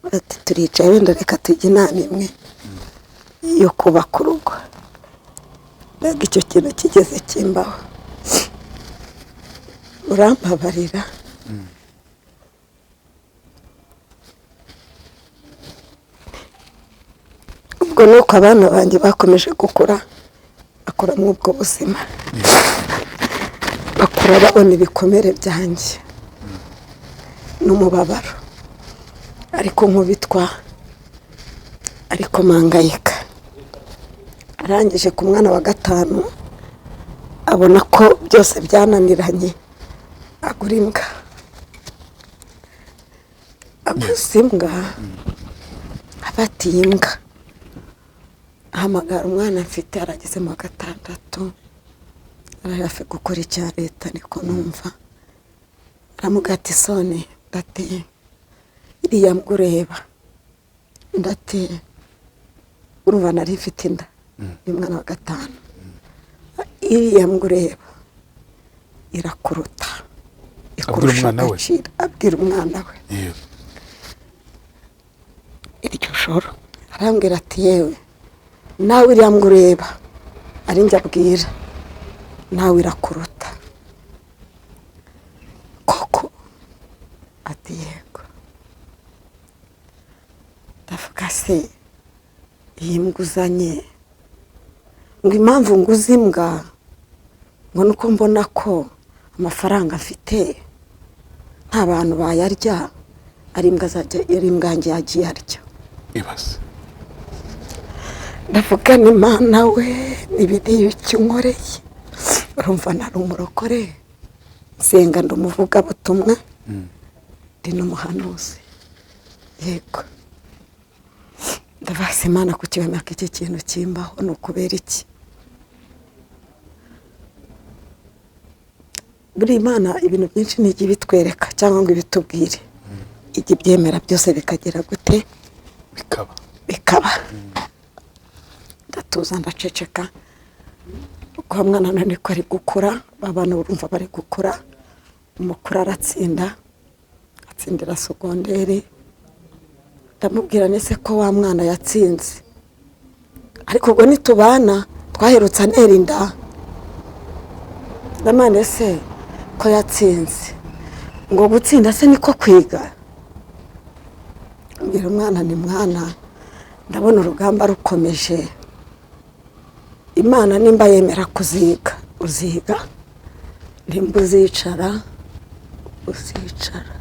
bati turicaye wenda reka tujye inama imwe yo kubaka urugo. Mbega icyo kintu kigeze kimbaho, urambabarira. Ubwo nuko abana banjye bakomeje gukura, bakura muri ubwo buzima, bakura babona ibikomere byanjye n'umubabaro, ariko nkubitwa, ariko mangayika. Arangije ku mwana wa 5 abona ko byose byananiranye, agura imbwa. Aguze imbwa, abatiye imbwa, ahamagara umwana mfite arageze mu wa 6, ari hafi gukora icya leta niko numva. Aramubwira ati Soni, ndateye iriya mbwa ureba, ndateye urumva nari mfite inda y'umwana wa 5, iriya mbwa ureba irakuruta, ikurusha agaciro. Abwira umwana we iryo joro arambwira ati yewe nawe iriya mbwa ureba ari njye abwira, nawe irakuruta koko? Ati yego. Ndavuga se iyi mbwa uzanye, ngo impamvu nguze imbwa ngo nuko mbona ko amafaranga mfite nta bantu bayarya, ari imbwa zajya, ari imbwa yanjye yagiye arya. Ibaze. Ndavuga ni Mana we, ibi icyo unkoreye. Urumva nari umurokore, nsenga ndi umuvugabutumwa, ndi n'umuhanuzi. Yego. Ndavuga se Imana kuki wemera ko iki kintu kimbaho, ni ukubera iki? Buri Imana ibintu byinshi ntijya ibitwereka cyangwa ngo ibitubwire, ijya ibyemera byose bikagera gute? Bikaba. Bikaba. Ndatuza ndaceceka. Uko mwana none ko ari gukura, babana urumva bari gukura, umukuru aratsinda, atsindira sogonderi. Ndamubwira nese ko wa mwana yatsinze, ariko ubwo nitubana twaherutse antera inda. Ndamane se ko yatsinze, ngo gutsinda se niko kwiga? Mbwira umwana ni mwana, ndabona urugamba rukomeje, Imana nimba yemera kuziga uziga, nimba uzicara uzicara.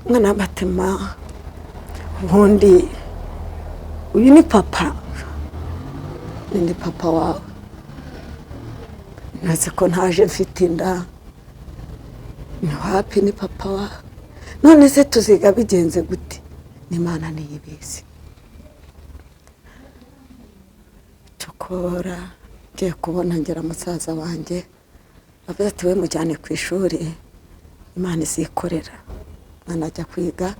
Umwana batema Ubundi uyu ni papa, ni papa wawe, ntazi ko ntaje mfite inda, ni wapi, ni papa wawe. None se tuziga bigenze gute? N'Imana niyibizi. Cyokora ngiye kubona ngera musaza wanjye avuze ati we mujyane ku ishuri, Imana izikorera. Mwana ajya kwiga,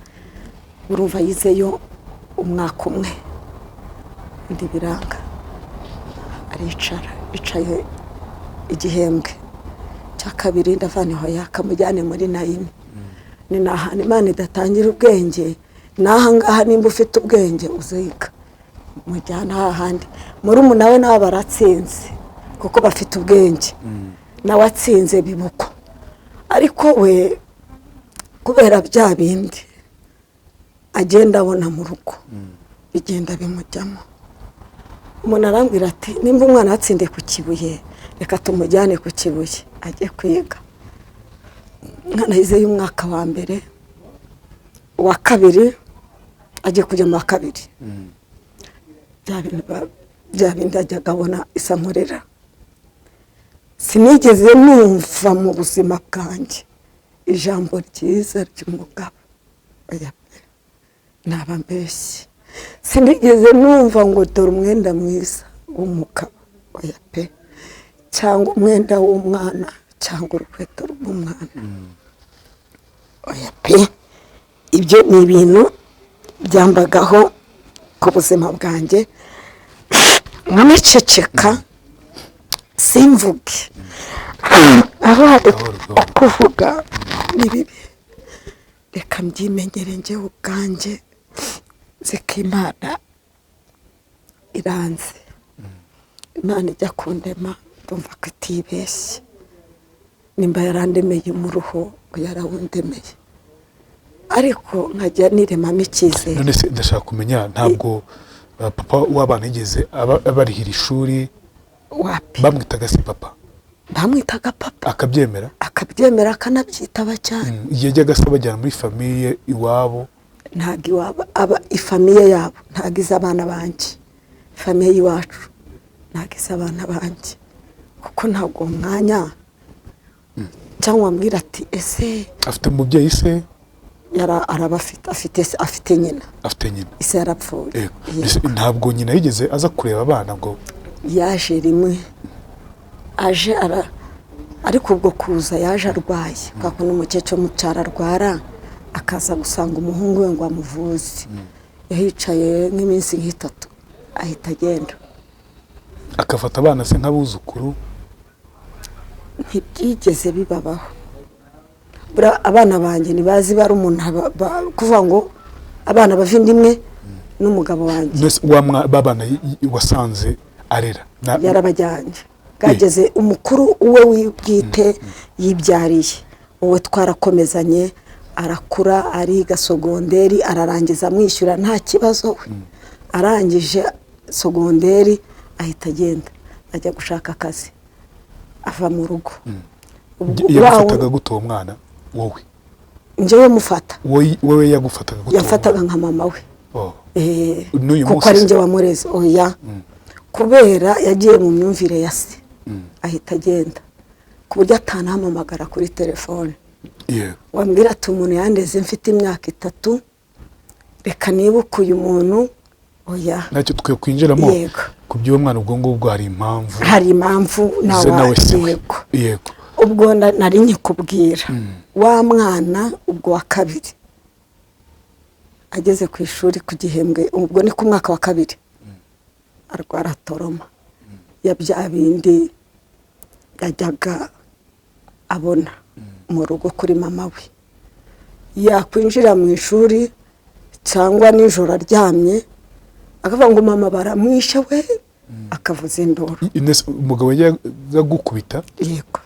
urumva yizeyo umwaka umwe, undi biranga, aricara, yicaye igihembwe cya kabiri, ndavana ihoya akamujyane muri nayini. Ni nahantu Imana idatangira ubwenge, n'aha ngaha nimba ufite ubwenge uziga, mujyana hahandi. Murumuna we nabo baratsinze kuko bafite ubwenge, nawe atsinze bibukwa, ariko we kubera bya bindi agenda abona mu rugo bigenda bimujyamo. Umuntu arambwira ati nimba umwana atsindiye ku Kibuye, reka tumujyane ku Kibuye ajye kwiga. Umwana yize y'umwaka wa mbere, uwa kabiri, agiye kujya mu wa kabiri. Bya bindi ajyaga abona isa nkorera. Sinigeze numva mu buzima bwanjye ijambo ryiza ry'umugabo, oya pe, naba mbeshye. Sinigeze numva ngo dore umwenda mwiza w'umugabo, oya pe, cyangwa umwenda w'umwana, cyangwa urukweto rw'umwana, oya pe. Ibyo ni ibintu byambagaho ku buzima bwanjye, nkamiceceka simvuge. Aho hari kuvuga ni bibi, reka mbyimenyere njyewe ubwanjye, nziko Imana iranze. Imana ijya kundema ndumva ko itibeshye, nimba yarandemeye mu ruhu yarawundemeye, ariko nkajya niremamo icyizere. None se ndashaka kumenya, ntabwo papa w'abana yigeze abarihira ishuri? Wapi. Bamwitaga se papa? Bamwitaga papa. Akabyemera? Akabyemera, akanabyitaba cyane. Yajyaga se abajyana muri famiye iwabo? Ntabwo iwabo, aba ifamiye yabo ntabwo izi abana banjye, famiye y'iwacu ntabwo izi abana banjye, kuko ntabwo uwo mwanya cyangwa wambwira ati ese afite umubyeyi se? Arabafite, afite nyina. Afite nyina. Ise yarapfuye. Ntabwo nyina yigeze aza kureba abana ngo? Yaje rimwe, aje ariko ubwo kuza yaje arwaye, kwa kuntu umukecuru mu cyaro arwara, akaza gusanga umuhungu we ngo amuvuze. Yahicaye nk'iminsi nk'itatu ahita agenda. Akafata abana se nk'abuzukuru? Ntibyigeze bibabaho. Abana banjye ntibazi bari umuntu kuvuga ngo abana bava inda imwe n'umugabo wanjye. Babana wasanze arera? Yarabajyanye. Bwageze umukuru uwe wibwite yibyariye, uwe twarakomezanye, arakura ariga sogonderi, ararangiza amwishyura nta kibazo we. Arangije sogonderi ahita agenda ajya gushaka akazi, ava mu rugo. Yagufataga gute uwo mwana wowe? Njyewe mufata. Wowe yagufataga gute? Yafataga nka mama we. Kuko ari njye wamureze. Oya, kubera yagiye mu myumvire ya se ahita agenda, ku buryo atanahamamagara kuri telefone. Wambwira ati umuntu yandeze mfite imyaka 3, reka nibuke uyu muntu. Oya, ntacyo twe kwinjiramo ku by'uwo mwana. Ubwo ngubwo hari impamvu, hari impamvu nawe. Yego. Ubwo nari nkikubwira wa mwana ubwo wa kabiri ageze ku ishuri ku gihembwe, ubwo ni ku mwaka wa kabiri, arwara toroma ya bya bindi yajyaga abona mu rugo kuri mama we. Yakwinjira mu ishuri cyangwa nijoro aryamye akavuga ngo mama baramwishe we, akavuza induru. Umugabo yajyaga gukubita? Yego.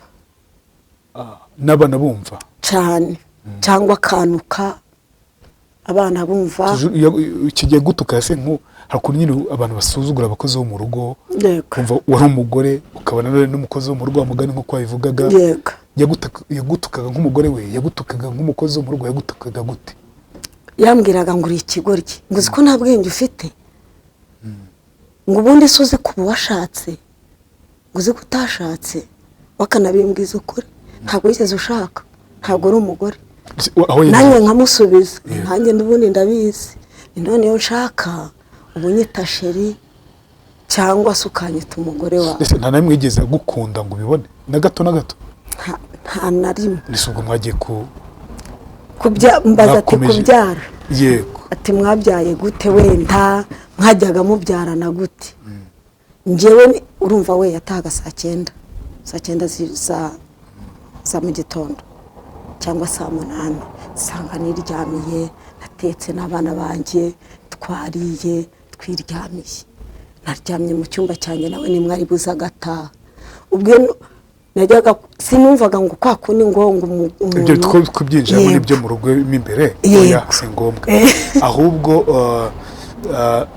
N'abana bumva cyane, cyangwa akanuka abana bumva. Kigiye gutuka se nko hakuntu nyine abantu basuzugura abakozi bo mu rugo? Kumva wari umugore ukabona n'umukozi wo mu rugo wamugani nkuko wabivugaga. Yego. Yagutukaga nk'umugore we, yagutukaga nk'umukozi wo mu rugo, yagutukaga gute? Yambwiraga ngo uri ikigoryi, ngo uzi ko nta bwenge ufite, ngo ubundi se uzi ko ubu washatse, ngo uzi ko utashatse, wakanabimbwiza ukuri, ntabwo wigeze ushaka, ntabwo uri umugore. Aho yageze- Nanjye nkamusubiza, Yego. nanjye n'ubundi ndabizi, ni none iyo nshaka ubu unyita chéri cyangwa se ukanyita umugore wawe. Ese nta na rimwe yigeze agukunda ngo ubibone, na gato na gato? Nta na rimwe. Ese ubwo mwagiye ku Mbaza ati Mwakomeje. kubyara, ati mwabyaye gute, wenda mwajyaga mubyarana gute? Njyewe urumva we yatahaga saa 9, saa 9 za mu gitondo cyangwa saa 8, nsanga niryamiye, natetse n'abana banjye twariye, twiryamiye, naryamye mu cyumba cyanjye, nawe nimwe ari buze agataha. Ubwo iyo najyaga sinumvaga ngo kwa kundi ngo Ibyo umuntu two kubyinjiramo n'ibyo mu rugo mo imbere, oya, si ngombwa. Ahubwo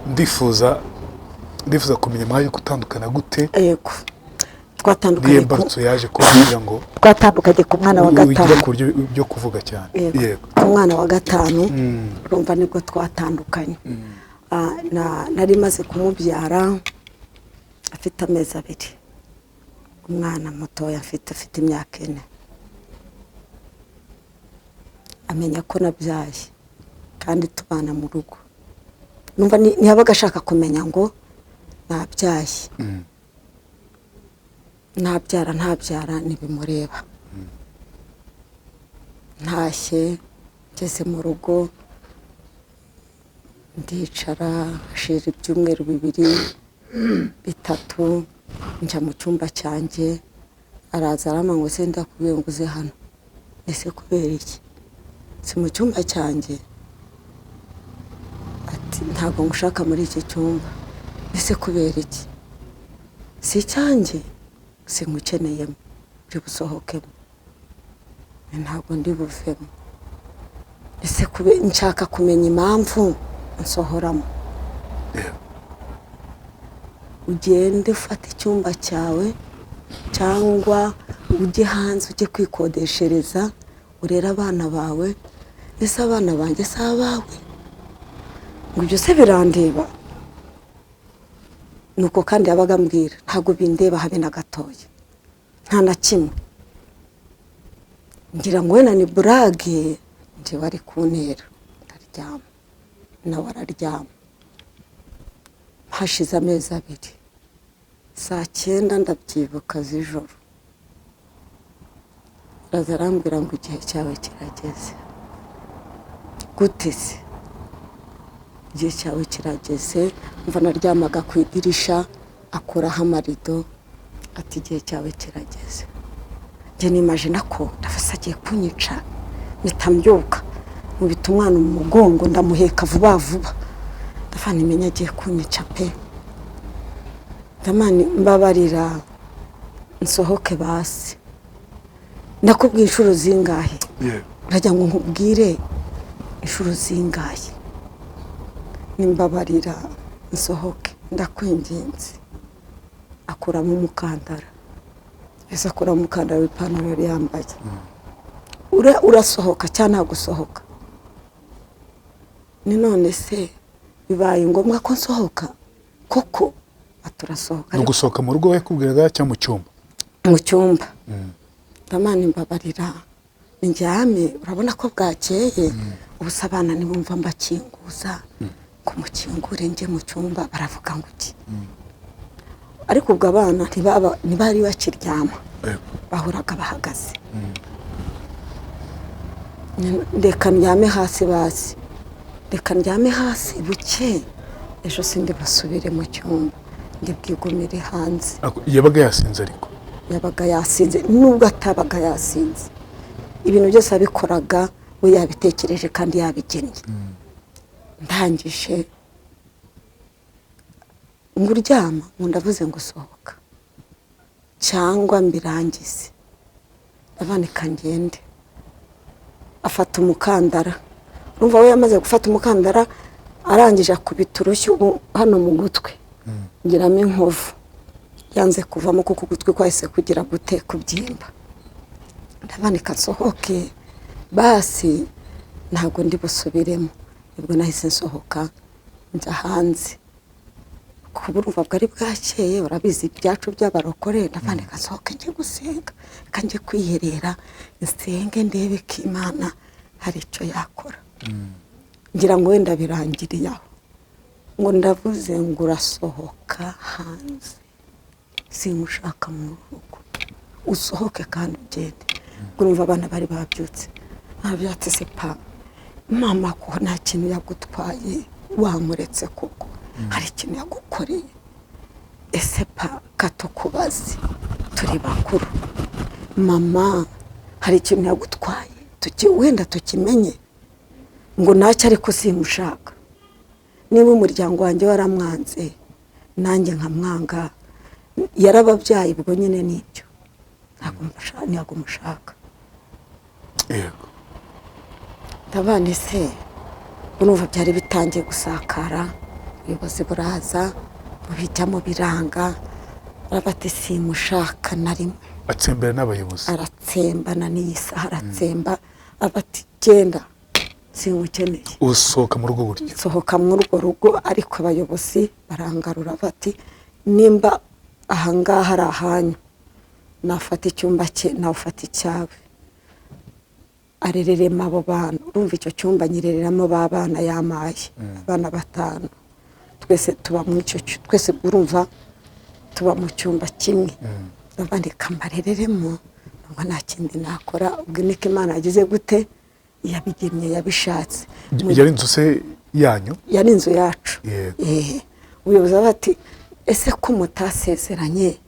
ndifuza kumenya mwaje gutandukana gute? Yego, twatandukanye Niyo mbarutso yaje kuba kugira ngo twatandukanye ku mwana wa wigira gatanu. ku buryo byo kuvuga cyane. Yego. Ku mwana wa gatanu, urumva nibwo twatandukanye. Nari maze kumubyara afite amezi 2, umwana mutoya afite imyaka 4. Amenya ko nabyaye kandi tubana mu rugo. Numva ntiyabaga ashaka kumenya ngo nabyaye. Nabyara ntabyara ntibimureba. Ntashye ngeze mu rugo ndicara, hashira ibyumweru 2 3, njya mu cyumba cyanjye, araza arama ngo se ndakubwiye ngo uze hano, ese kubera iki? Si mu cyumba cyanjye? Ati ntabwo ngushaka muri iki cyumba. Ese kubera iki? Si icyanjye? Singukeneyemo, uri busohokemo. Ntabwo ndi buvemo. Ese nshaka kumenya impamvu nsohoramo. Ugende ufate icyumba cyawe cyangwa ujye hanze ujye kwikodeshereza urere abana bawe. Ese abana banjye si abawe? Ngo ibyo se birandeba? Nuko kandi yabaga ambwira ntabwo bindeba habe na gatoya, nta na kimwe. Ngira ngo wenda ni burage njyewe ari kuntera, ndaryama nawe araryama. Hashize amezi 2, saa 9 ndabyibuka z'ijoro, araza arambwira ngo igihe cyawe kirageze. Gute se igihe cyawe kirageze? Mva naryamaga ku idirisha, akuraho amarido, ati igihe cyawe kirageze. Njye nimajina ko ndafase agiye kunyica, mpita mbyuka nkubita umwana mu mugongo ndamuheka vuba vuba, ndafana imenya agiye kunyica pe. Ndamani mbabarira nsohoke basi, ndakubwiye inshuro zingahe? Urajya ngo nkubwire inshuro zingahe? Nimbabarira nsohoke ndakwinginze. Akuramo umukandara, ese akuramo umukandara w'ipantaro yari yambaye. Urasohoka cyangwa ntagusohoka? Ni none se bibaye ngombwa ko nsohoka koko? Aturasohoka. Ni ugusohoka mu rugo yakubwiraga cyangwa mu cyumba? Mu cyumba. Ndamana imbabarira njyame, urabona ko bwakeye, ubusa abana ntibumva mbakinguza ngo mukingure njye mu cyumba, baravuga ngo iki? Ariko ubwo abana ntibari bakiryama, bahoraga bahagaze. Reka ndyame hasi basi, reka ndyame hasi buke, ejo sindi basubire mu cyumba, ndibwigumire hanze. Yabaga yasinze ariko? Yabaga yasinze, nubwo atabaga yasinze ibintu byose yabikoraga we yabitekereje kandi yabigennye. Ndangije ngo uryama, ngo ndavuze ngo sohoka cyangwa mbirangize, ndabanika ngende. Afata umukandara, urumva we yamaze gufata umukandara, arangije akubita urushyi hano mu gutwi, ngiramo inkovu yanze kuvamo kuko ugutwi kwahise kugira gute kubyimba. Ndabanika nsohoke basi, ntabwo ndi busubiremo. Nibwo nahise nsohoka njya hanze, kuba urumva bwari bwakeye, urabizi ibyacu by'abarokore. Ndavuga reka nsohoke njye gusenga, reka njye kwiherera nsenge ndebe ko Imana hari icyo yakora. Ngira ngo wenda birangiriye aho. Ngo ndavuze ngo urasohoka hanze, simushaka mu rugo, usohoke kandi ugende. Urumva abana bari babyutse, babyatse se pa mama ko nta kintu yagutwaye, wamuretse koko, hari ikintu yagukoreye? Ese pa katukubaze turi bakuru, mama hari ikintu yagutwaye wenda tukimenye? Ngo ntacyo, ariko simushaka. Niba umuryango wanjye waramwanze nanjye nkamwanga, yarababyaye, ubwo nyine nibyo, ntabwo mushaka. Yego. Ndabana ese urumva byari bitangiye gusakara, ubuyobozi buraza bubijyamo biranga, arabati simushaka na rimwe. Atsembera n'abayobozi. Aratsembana n'iyi saha aratsemba, abati genda simukeneye. Usohoka mu rugo gutyo? Nsohoka muri urwo rugo, ariko abayobozi barangarura bati nimba ahangaha ari ahanyu, nafata icyumba cye nawe ufata icyawe, arereremo abo bana. Urumva icyo cyumba nyirereramo ba bana yamaye, abana 5, twese tuba muri icyo twese urumva tuba mu cyumba kimwe. Abandi kambarereremo, nubwo nta kindi nakora. Ubwo niko Imana yagize gute, yabigemye, yabishatse. Yari inzu se yanyu? Yari inzu yacu. Yego. Ubuyobozi bati ese ko mutasezeranye,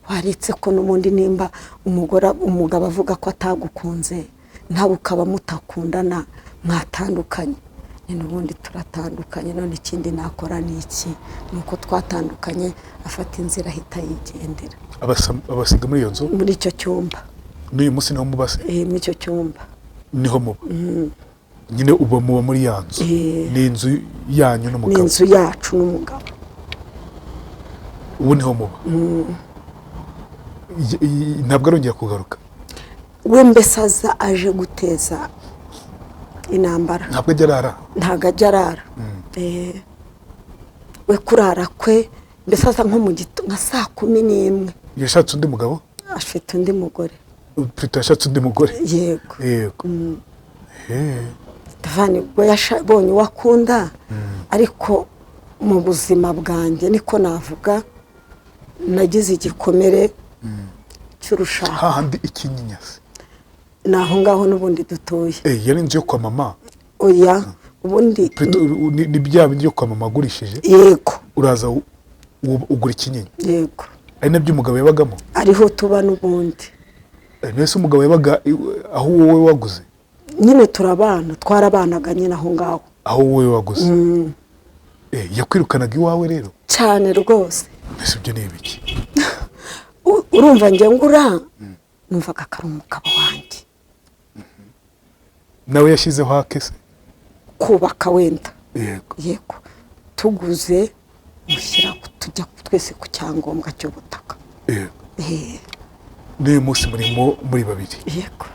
waretse ko n'ubundi nimba umugore umugabo avuga ko atagukunze nawe ukaba mutakundana, mwatandukanye. Ni n'ubundi turatandukanye, none ikindi nakora ni iki? Nuko twatandukanye, afata inzira ahita yigendera. Abasiga muri iyo nzu? Muri icyo cyumba. N'uyu munsi niho muba se? Muri icyo cyumba. Niho muba nyine, uba muba muri ya nzu? Ni inzu yanyu Ni n'umugabo? inzu yacu n'umugabo. Ubu niho muba? Ntabwo arongera kugaruka? We mbese aza aje guteza intambara. Ntabwo ajya arara? Ntabwo ajya arara. We kurara kwe mbese aza nko mu gito nka saa 11. Yashatse undi mugabo? Afite undi mugore. Plutôt yashatse undi mugore. Yego. Yego. Stefani ubwo yabonye uwo akunda, ariko mu buzima bwanjye niko navuga nagize igikomere cy'urushako. Hahandi ikinyinya se? Ni aho ngaho n'ubundi dutuye. Yari inzu yo kwa mama? Oya, ubundi Plutôt ni bya bindi yo kwa mama agurishije? Yego. Uraza ugura ikinyinya? Yego. Ari nabyo umugabo yabagamo? Ariho tuba n'ubundi. Mbese umugabo yabaga aho wowe waguze? Nyine turabana, twarabanaga nyine aho ngaho. Aho wowe waguze. Yakwirukanaga iwawe rero? Cyane rwose. Mbese ibyo ni ibiki? Urumva njye ngura numvaga ko ari umugabo wanjye. Nawe yashyizeho ake se? Kubaka wenda. Yego. Yego, tuguze mushyira tujya twese ku cyangombwa cy'ubutaka. Yego. N'uyu munsi murimo muri babiri? Yego,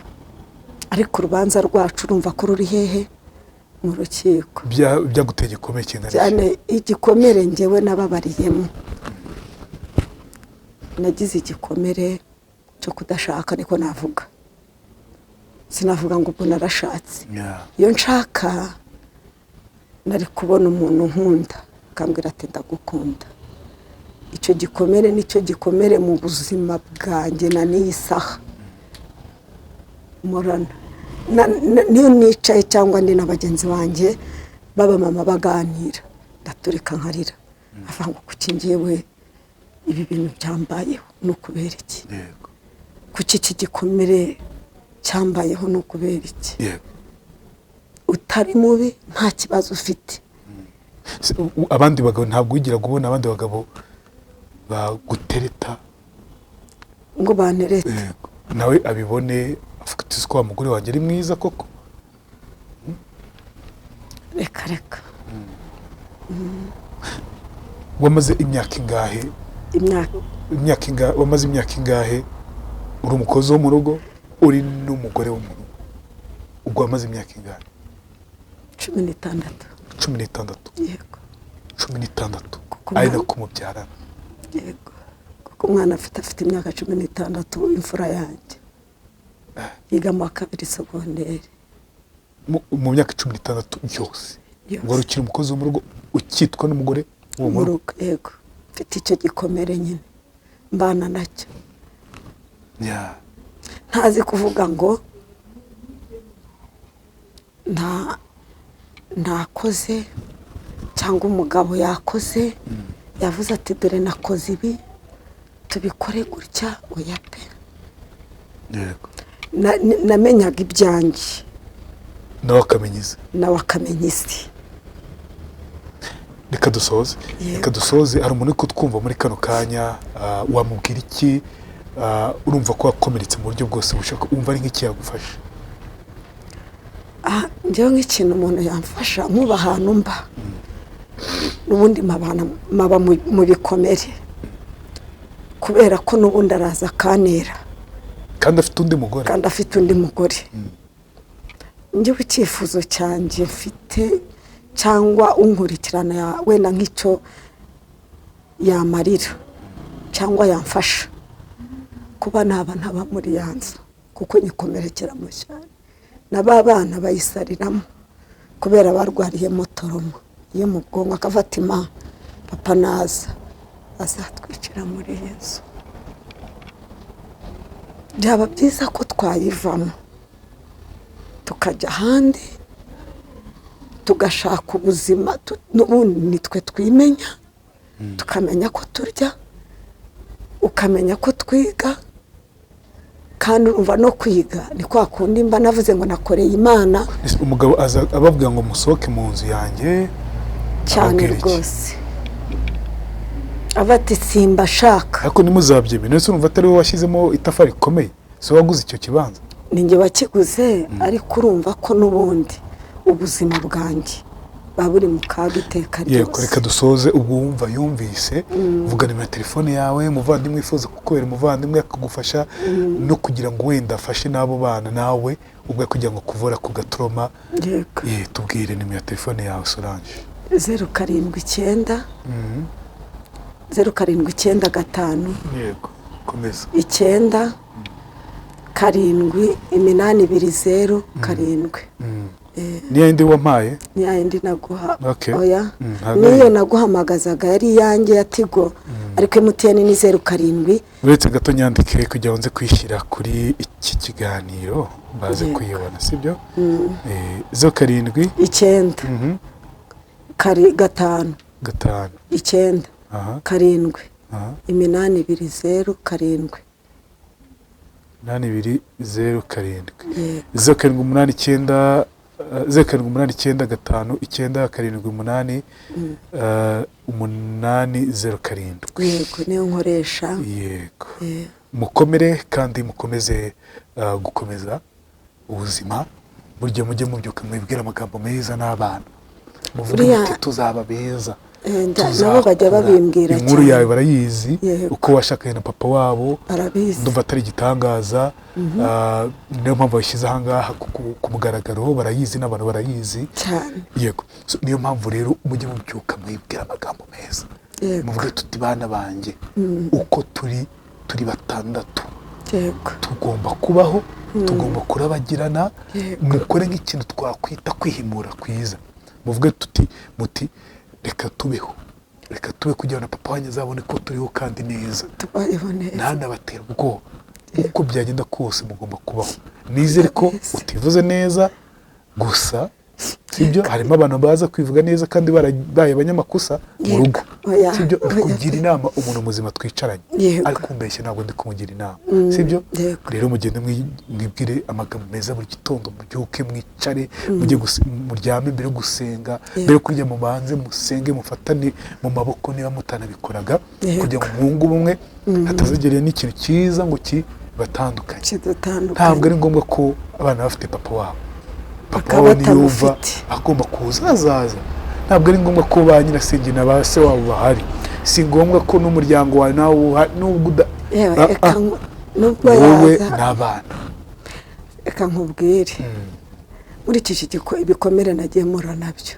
ariko urubanza rwacu urumva ko ruri hehe? Mu rukiko. Byaguteye igikomere kingana iki? Cyane igikomere njyewe nababariyemo, nagize igikomere cyo kudashaka, niko navuga. Sinavuga ngo ubwo narashatse. Iyo nshaka nari kubona umuntu nkunda akambwira ati ndagukunda. Icyo gikomere nicyo gikomere mu buzima bwanjye na n'iyi saha murana. Niyo nicaye cyangwa ndi na bagenzi banjye baba mama baganira, ndaturika nkarira, avuga ngo kuki njyewe ibi bintu byambayeho, ni ukubera iki? Yego. Kuki iki gikomere cyambayeho, ni ukubera iki? Yego. Utari mubi, nta kibazo ufite. Abandi bagabo ntabwo wigiraga ubona abandi bagabo bagutereta? Ngo banterete? Yego. Nawe abibone avuga ati ko wa mugore wanjye ari mwiza koko. Reka reka. Wamaze imyaka ingahe? Imyaka ingahe? Wamaze imyaka ingahe uri umukozi wo mu rugo, uri n'umugore wo mu rugo? Ubwo wamaze imyaka ingahe? 16. 16? Yego. 16. Kuko Ari umwana- nako mubyarana? Yego, kuko umwana afite imyaka 16, imfura yanjye yiga mu wa kabiri segonderi. Mu myaka 16 yose Yose. wari ukiri umukozi wo mu rugo, ukitwa n'umugore wo mu Mu rugo? rugo, yego. Mfite icyo gikomere nyine mbana nacyo. Ntazi kuvuga ngo ntakoze cyangwa umugabo yakoze, yavuze ati dore nakoze ibi, tubikore gutya, oya pe. Namenyaga ibyanjye. Nawe akamenya ize. Nawe akamenya isi. Reka dusoze. Yego. Reka dusoze. Hari umuntu uri kutwumva muri kano kanya, wamubwira iki? Urumva ko wakomeretse mu buryo bwose bushoboka, wumva ari nk'iki yagufasha? Njyewe nk'ikintu umuntu yamfasha, nkuba ahantu mba n'ubundi maba mu bikomere, kubera ko n'ubundi araza akantera. Kandi afite undi mugore. Kandi afite undi mugore. Njyewe icyifuzo cyanjye mfite, cyangwa unkurikirana wenda nk'icyo yamarira cyangwa yamfasha, kuba naba ntaba muri ya nzu, kuko nyikomerekeramo cyane, na ba bana bayisariramo kubera barwariyemo trauma yo mu bwonko, akafata ima papa naza azatwicira muri iyi nzu. Byaba byiza ko twayivamo tukajya ahandi, tugashaka ubuzima, n'ubundi nitwe twimenya, tukamenya ko turya, ukamenya ko twiga. Kandi urumva no kwiga ni kwa kundi mba navuze ngo nakoreye Imana. Ese umugabo aza ababwira ngo musohoke mu nzu yanjye? Cyane. Ababwira iki? Rwose aba ati simbashaka. Ariko ntimuzabyemere. Ndetse urumva atari wowe washyizemo itafari rikomeye? Si wowe waguze icyo kibanza? Ni njye wakiguze, ariko urumva ko n'ubundi ubuzima bwanjye buba buri mu kaga iteka ryose. Reka dusoze. Ubwo wumva yumvise, vuga nimero ya telefone yawe, umuvandimwe wifuza kukubera umuvandimwe, akagufasha no kugira ngo wenda afashe n'abo bana, nawe ubwo kugira ngo kuvura ku gatrauma. Yego. Ye, tubwire nimero ya telefone yawe, Solange. 079, 0795, Yego, komeza. 9 7 8 2 0 7. Niyo yindi wampaye? Ni yindi naguha. Oya. Ntabwo Niyo naguhamagazaga yari iyanjye ya Tigo, ariko MTN ni 07. Uretse gato nyandike kugira ngo nze kwishyira kuri iki kiganiro, baze kuyibona, sibyo? 07, 9, 5, 5, 9, 7, 8 2 0 7. 8 2 0 7. Yego. 0789, 0789 5 9 7 8 8 0 7. Yego, niyo nkoresha. Yego. Mukomere kandi mukomeze gukomeza ubuzima. Burya mujye mubyuka mwibwira amagambo meza n'abana, muvuge muti tuzaba beza, Nabo bajya tuzakura. babimbwira Inkuru cyane. yawe barayizi, uko washakanye na papa wabo. Barabizi. Ndumva atari igitangaza. Niyo mpamvu bashyize ahangaha ku mugaragaro, barayizi n'abantu barayizi. Cyane. Yego. So, niyo mpamvu rero mujye mubyuka mwibwira amagambo meza, muvuge tuti bana banjye, uko turi 6, tugomba kubaho, tugomba kurabagirana. Mukore nk'ikintu twakwita kwihimura kwiza, muvuge tuti muti reka tubeho, reka tube kugira ngo na papa wanjye azabone ko turiho kandi neza, Tubayeho neza. ntanabatera ubwoba. Uko byagenda kose mugomba kubaho. Nizere ko Neza. utivuze neza gusa, sibyo? Harimo abantu baza kwivuga neza kandi barabaye abanyamakosa mu rugo, Oya, sibyo? Ndi oya. kugira inama umuntu muzima twicaranye, ariko umbeshye ntabwo ndi kumugira inama, sibyo? Yego. Rero mugende mwibwire amagambo meza buri gitondo, mubyuke, mwicare, mujye muryame mbere yo gusenga, mbere yo kurya mubanze musenge, mufatane mu maboko niba mutanabikoraga, kugira ngo mwunge ubumwe, hatazagera n'ikintu cyiza ngo kibatandukanye. Kidutandukanye. Ntabwo ari ngombwa ko abana bafite papa wabo. Papa Bakaba wabo niyumva batamufite. agomba kuza azaza. Ntabwo ari ngombwa ko ba nyirasenge na ba se wabo bahari, si ngombwa ko n'umuryango wawe nawe uhari, nubwo Yewe, reka nubwo wowe yaza n'abana. Reka nkubwire, Nkurikije ibikomere nagiye mpura nabyo,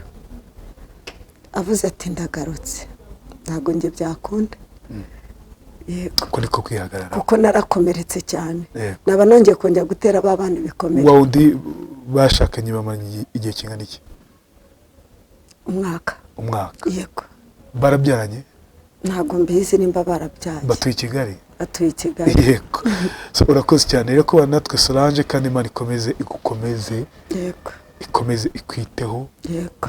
avuze ati ndagarutse, ntabwo njye byakunda. Yego. Uko niko kwihagarara. Kuko narakomeretse cyane. Yego. Naba nongeye kongera gutera ba bana ibikomere. Wa wundi bashakanye bamaranye igihe kingana iki? Umwaka. Umwaka? Yego. Barabyaranye? Ntabwo mbizi nimba barabyaye. Batuye i Kigali? Batuye i Kigali. Yego. So, urakoze cyane rero kubana natwe, Solange, kandi Imana ikomeze igukomeze, ikomeze ikwiteho.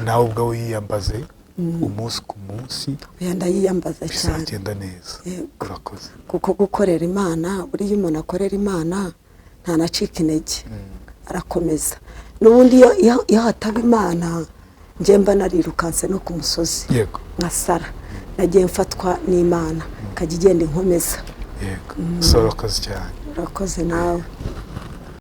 Nawe ubwawe yiyambaze umunsi ku munsi. Oya, ndayiyambaza cyane. Bizagenda neza. Yego. Urakoze. Kuko gukorera Imana, buriya umuntu akorera Imana ntanacika intege, arakomeza. N'ubundi iyo hataba Imana, njye mba narirukanse no ku musozi nkasara. Nagiye mfatwa n'Imana, ikajya igenda inkomeza. Yego, so urakoze cyane. Urakoze nawe.